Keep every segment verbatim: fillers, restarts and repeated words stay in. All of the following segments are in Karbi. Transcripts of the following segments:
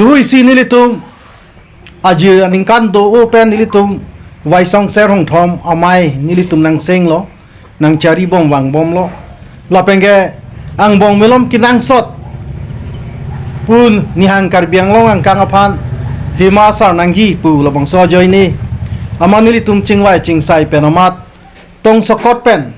Tuhuisi nelitum ajir aningkan do-o pen nelitum Waisong Ser Hongthom amei nelitum nangchenglo, nangcharibom vangbomlo. Lapen ke angbong malom kenangsot pu Nihang Karbi Anglong angkang aphan Hima Asar nangji pu labangso ajoine amat nelitum chingvai chingsai pen amat tongsokot pen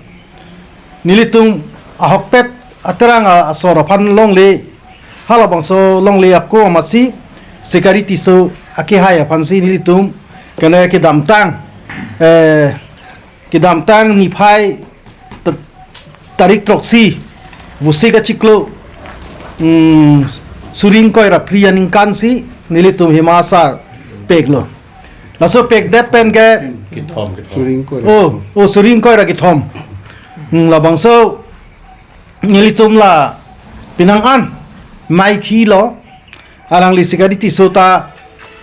nelitum ahokpet aterang a-, asor aphan longle, halabangso longle ako amatsi Sikari Tisso akehai aphansi nelitum kene kedamtang, eh, kedamtang niphai ta-, tarik throksi Vosik achiklo, mm, suri ingkoi ra phli aningkansi nelitum Hima Asar peklo. Laso pekdet pen ke Kethom, kethom. Suri ingkoi ra. Oh, oh, suri ingkoi ra kethom. Hmm, labangso nelitum la penang an mei khilo, alangli Sikari Tisso ta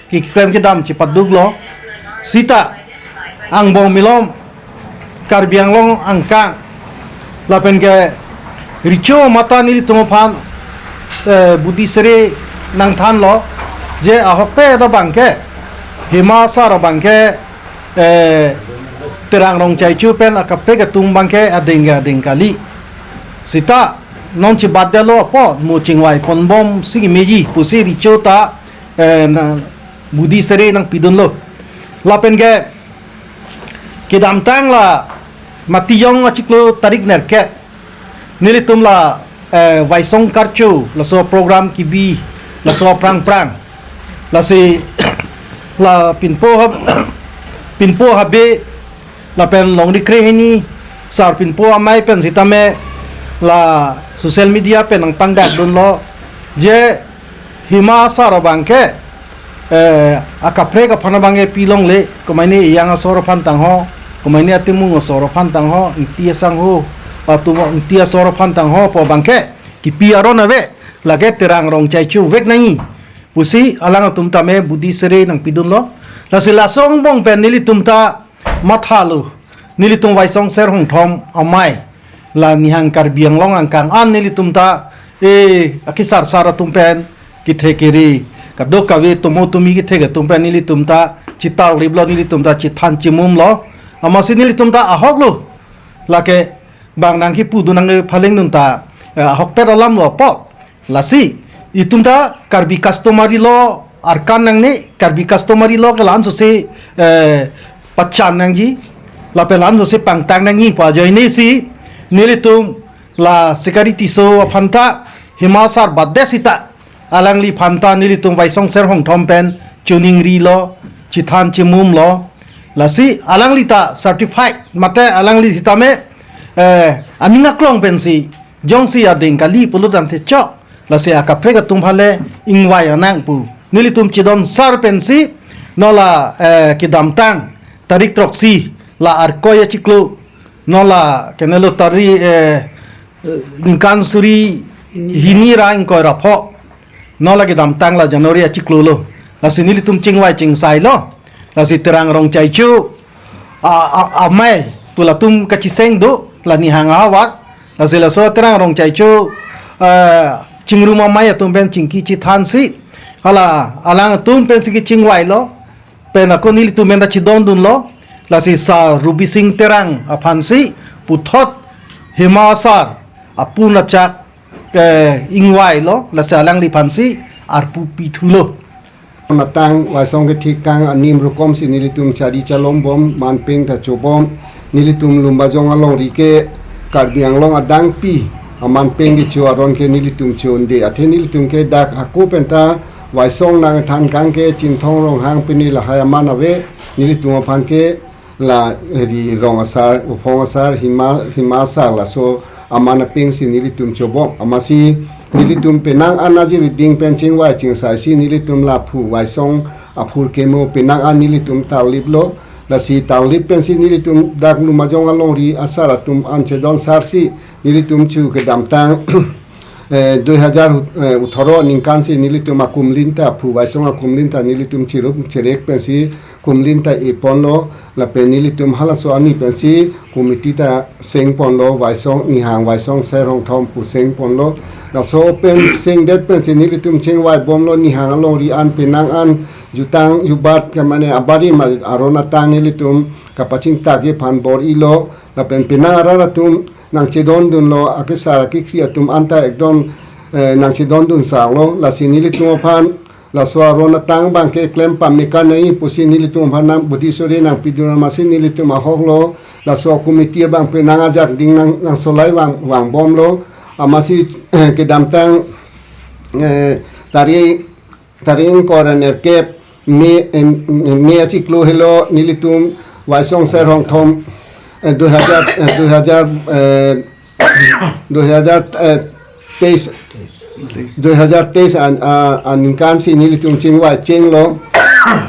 keklem kedam chepaduklo. Sita angbong malom Karbi Anglong angkang lapen ke recho mata nelitum aphan, eh, budi sere nangthanlo, je ahokpet abang ke Hima Asar abang ke, eh, Terang Rongchaicho pen akaprek atum abang ke adeng ke adeng kali. Sita non chebatdetlo apot mo chingvai ponbomsi kemeji pusi recho ta, eh, na, budi sere nangpidunlo. Lapen ke kedamtang la Matijong achiklo tarik nerkep nelitum la, eh, Waisong Karcho laso program kebi laso aphrang phrang. Lasi la Pinpo Hab-, Pinpo Habe lapen Longri Krehini, Sar Pinpo amei pen sitame la social media pen nangpangdakdunlo, je Hima Asar abang ke, eh, akaprek aphan abang ke pilongle, komaine ejang asor aphan tangho, komaine atimung asor aphan tangho, ingti asangho atum, ingti asor aphan tangho pu abang ke kipi aron ave, lake Terang Rongchaicho vek nangji pusi alangtum tame budi sere nangpidunlo. Lasi laso angbong pen nelitum ta mathalo, nelitum Waisong Ser Hongthom amei, la Nihang Karbi Anglong angkang an nelitum ta, eh, akesar sar atum pen kethe kere, kadokave tomo tomi kethek atum pen nelitum ta chetarliplo, nelitum ta chethan chemumlo. Amatsi nelitum ta ahoklo, lake bang nangkipudun nangphalengdun ta, eh, ahokpet alamlo apot. Lasi itum ta Karbi customary law arkan nangne, Karbi customary law ke la-an sose, eh, pachan nangji, lapen la-an sose pangtang nangji pu ajoinesi nelitum la Sikari Tisso aphan ta Hima Asar batdet sita alangliphan ta nelitum Waisong Ser Hongthom pen choningrilo, chethan chemumlo. Lasi alangli ta certified mate alangli sitame, eh, aning aklong pensi jongsi adeng kali pulo tangte chok, lasi akaprek atum aphan le ingvai anang pu nelitum chedon sar pensi, non la, eh, kedamtang tarik throksi la Arkoi achiklo, non la kenelo tari, eh, eh, ningkan suri hini ra ingkoi ra pho, non la kedamtang la January achiklo lo. Lasi nelitum chingvai chingsailo. Lasi Terang Rongchaicho a, a, amei pu latum kacheseng do, la Nihang ahavar. Lasi laso Terang Rongchaicho, eh, chingrum amei atum pen chingki chethansi, hala alangtum pensi kechingvailo, pen ako nelitum pen ta chedondunlo. Lasi Sar Rubi Sing Terang aphansi puthot Hima Asar apun achak, eh, ingvailo, lasi alangliphansi arpu pithulo. Matang Waisong kethekang anim rokomsi nelitum chari chalongbom, manpeng ta chobom, nelitum Lumbajong alongri ke Karbi Anglong adangpi amanpeng kecho aron ke nelitum chonde. Athe nelitum ke dak hako penta Waisong nangthankang ke Chinthong Ronghang pini lahai aman ave, nelitum aphan ke la ri rong asar, uphong asar, hima, hima asar laso aman apengsi nelitum chobom. Amatsi nelitum penang an ajir ding pen chingvai chingsaisi nelitum la phu Waisong aphur kemo penang an nelitum tarliplo. Lasi tarlip pensi nelitum dak Lumbajong alongri asar atum an chedon sarsi nelitum chu kedamtang eh, dui hajar, eh, othoro aningkan si nelitum akumlin ta, phu Waisong akumlin ta nelitum chirup chirek pensi kumlin ta e ponlo, lapen nelitum halaso arni pensi committee ta seng ponlo, Waisong Nihang Waisong Ser Hongthom pu seng ponlo. Laso pen sengdet pensi nelitum chingvai bomlo, Nihang alongri an, penang an, jutang jubat ke mane abarim aron atang nelitum kapachingthak-ji aphan bor-ilo, lapen penang arat atum nangchedondunlo, akesar akekri atum anta ekdom, eh, nangchedondun sanglo, lasi nelitum aphan laso aron atang abangke klem pame kanai pusi nelitum aphan nang budi sore nangpidun amatsi nelitum ahoklo, laso committee abang penang ajak ding nang, nangsolai vang, vang bomlo, amatsi, eh, kedamtang, eh, tarik, tarik ingkoi ra nerkep May, eh, May achiklo helo nelitum Waisong Ser Hongthom, eh, dui hajar, eh, dui hajar, eh, dui hajar, eh, teis, dui hajar teis an, a, aningkan si nelitum chingvai chenglo.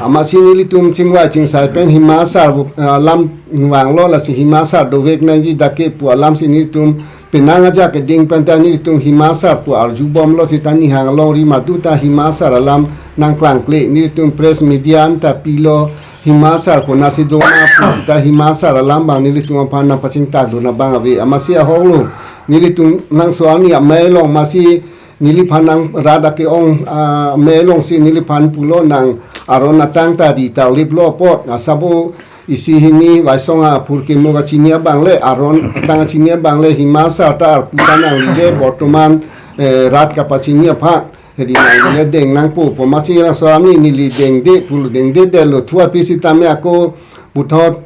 Amatsi nelitum chingvai chingsai pen Hima Sar, eh, alam vanglo, lasi Hima Sar dovek nangji dak ke pu alam si nelitum penang ajak keding pen ta nelitum Hima Sar pu arju bomlo, seta Nihang alongri madu ta Hima Sar alam nangklangkle, nelitum press media anta pilo, Hima Sar konatsi doma pu seta Hima Sar alam abang nelitum aphan nangpachingthakdun abang ave, amatsi ahoklo, nelitum nangso arni amei along amatsi neliphan nang rat ake-ong, ah, amei alongsi neliphan pulo, nang aron atang ta ri tarliplo apot, asabo isi hini Waisong aphur kemo kachini abang le, aron atang kachini abang le, Hima Sar ta arpu ta nanglile, bortoman, eh, rat kapachini aphan. Hedi nanglile deng nangpo pu amatsi laso arni neli dengde pulo, dengdedetlo, thu aphi sitame ako puthot,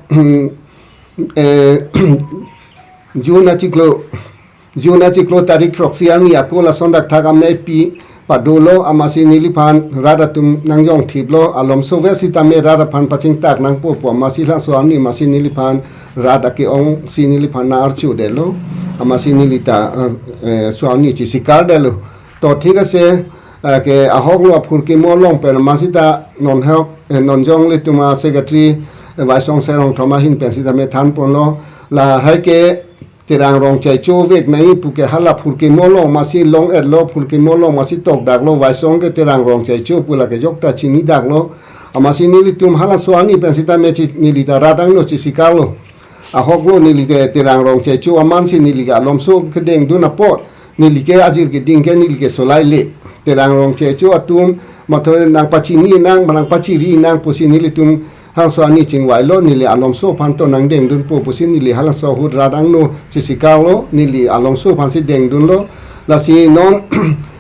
eh, June achiklo, June achiklo tarik throksi arni ako lason dakthak amei pi padolo, amatsi neliphan rat atum nangjongthiplo, alomso ve sitame rat aphan pachingthak nangpo pu amatsi laso arni amatsi neliphan rat ake-ong si neliphan nang-archudetlo, amatsi neli ta, eh, eh, so arni chisikardet-lo. To thik ase, eh, ke ahoklo, aphur kemo along pen amatsi ta non hok, eh, non jongle tuma secretary, eh, Waisong Ser Hongthom ahin pen sitame than ponlo, lahai ke Terang Rongchaicho vek nai pu ke hala phur kemo along amatsi long-etlo, phur kemo along amatsi tokdaklo, Waisong ke Terang Rongchaicho pu lake jokta chinidaklo. Amatsi nelitum halaso arni pen sitame chi, neli ta rat angno chisikarlo. Ahoklo, neli ke Terang Rongchaicho aman si neli ke alomso kedengdun apot, neli ke ajir keding ke neli ke solaile. Terang Rongchaicho atum mathore nangpachini nang, nangpachiri nang pusi nelitum halaso arni chingvailo, neli alomso aphan to nangdengdunpo pusi neli halaso ahut rat angno chisikarlo, neli alomso aphansi dengdunlo. Lasi non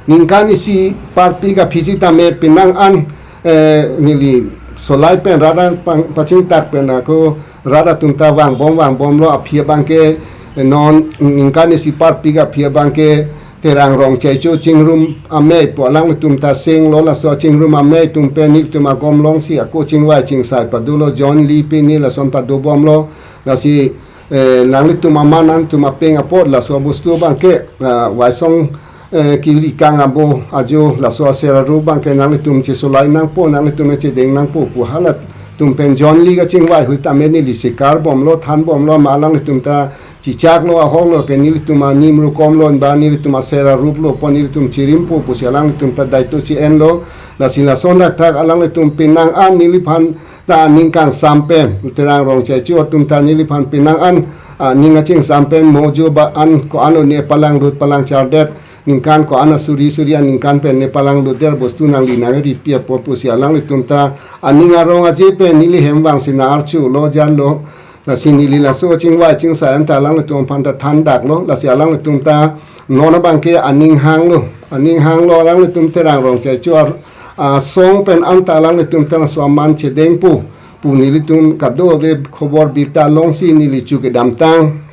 ningkan isi parpik aphi sitame penang an, eh, neli solai pen rat ang pang, pachingthak pen ako rat atum ta vangbom vangbomlo, aphi abangke, eh, non ningkan isi parpik aphi abangke Terang Rongchaicho chingrum amei pu alanglitum ta senglo, laso chingrum amei atum pen nelitum agom alongsi ako chingvai chingsai padulo, John Lee pini lason padubomlo, lasi, eh, nanglitum aman nangtum apeng apot laso abostu abangke, ah, Waisong, eh, kiri kang abo ajo laso aser aru abangke nanglitum chesolai nangpo, nanglitum chedeng nangpo pu halatum pen John Lee kachingvai ahut tame neli sikarbomlo, thanbomlo, ma alanglitum ta chichaklo, ahoklo ke nelitum animrukomlo, ba nelitum aser aruplo, pu nelitum chirimpo pusi alanglitum ta daito chi-enlo. Lasi lason dakthak alanglitum penang an neliphan ta aning kangsam pen, Terang Rongchaicho atum ta neliphan penang an, ah, ning achingsam pen mo jo ba an ko-an lo ne palanglut palangchardet, ningkan ko-an asuri suri aningkan pen ne palanglutdet bostu nangli nangripi apot pusi alanglitum ta aning arong aje pen neli hem vangsi nang-archulo janlo. Lasi neli laso chingvai chingsai anta alanglitum aphan ta thandaklo, lasi alanglitum ta non abangke aning hanglo, aning hanglo alanglitum Terang Rongchaicho ar-, asong pen anta alanglitum ta laso aman chedengpo pu nelitum kadokave khobor birta alongsi neli chu kedamtang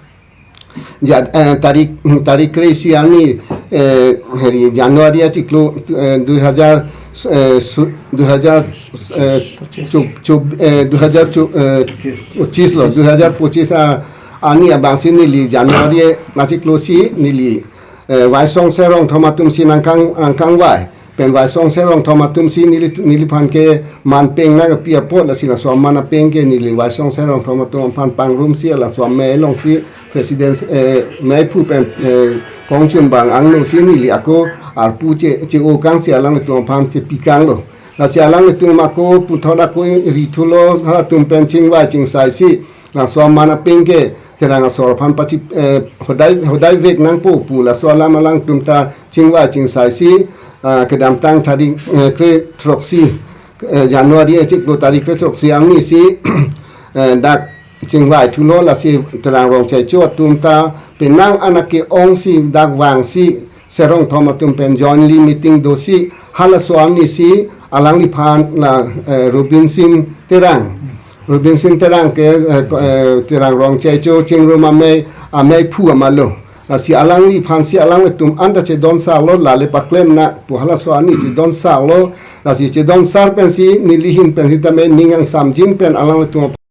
ja, eh, tarik, tarik kre-isi arni, eh, heri January achiklo, eh, dui hajar, eh, su-, dui hajar, eh, chu-, chu-, eh, dui hajar chu-, eh, pochis lo, dui hajar pochis a, arni abangsi neli January achiklo si neli, eh, Waisong Ser Hongthom atumsi nangkang, nangkangvai. pen Waisong Serong Thom atum si neli, neliphan ke man peng nangpi apot, lasi laso aman apeng ke neli Waisong Serong Thom atum aphan pangrum si laso amei along si president, eh, meiphu pen, eh, kongchun bang angno si neli ako arpu che, che-o kang si alanglitum aphan chepi kanglo. Lasi alanglitum ako puthot ako ri thulo, halatum pen chingvai chingsai si laso aman apeng ke Terang asor aphan pachi, eh, hodai, hodai vek nangpo pu laso alam alangtum ta chingvai chingsai si, ah, kedamtang tarik, eh, kre throksi, eh, January, eh, chiklo tarik kre throksi arni si, eh, dak chingvai thulo, lasi Terang Rongchaicho atum ta penang anak ke-ong si dak vang si Serong Thom atum pen jointly meeting do si, halaso arni si alangliphan la, eh, Robinson Terang. Robinson Terang ke, eh, ko-, eh, Terang Rongchaicho chingrum amei, ameiphu amalo. Lasi alangliphan si alanglitum anta chedon sarlo, lale paklem nang pu halaso arni chedon sarlo. Lasi chedon sar pen si neli ahin pen sitame ning angsamjin pen alanglitum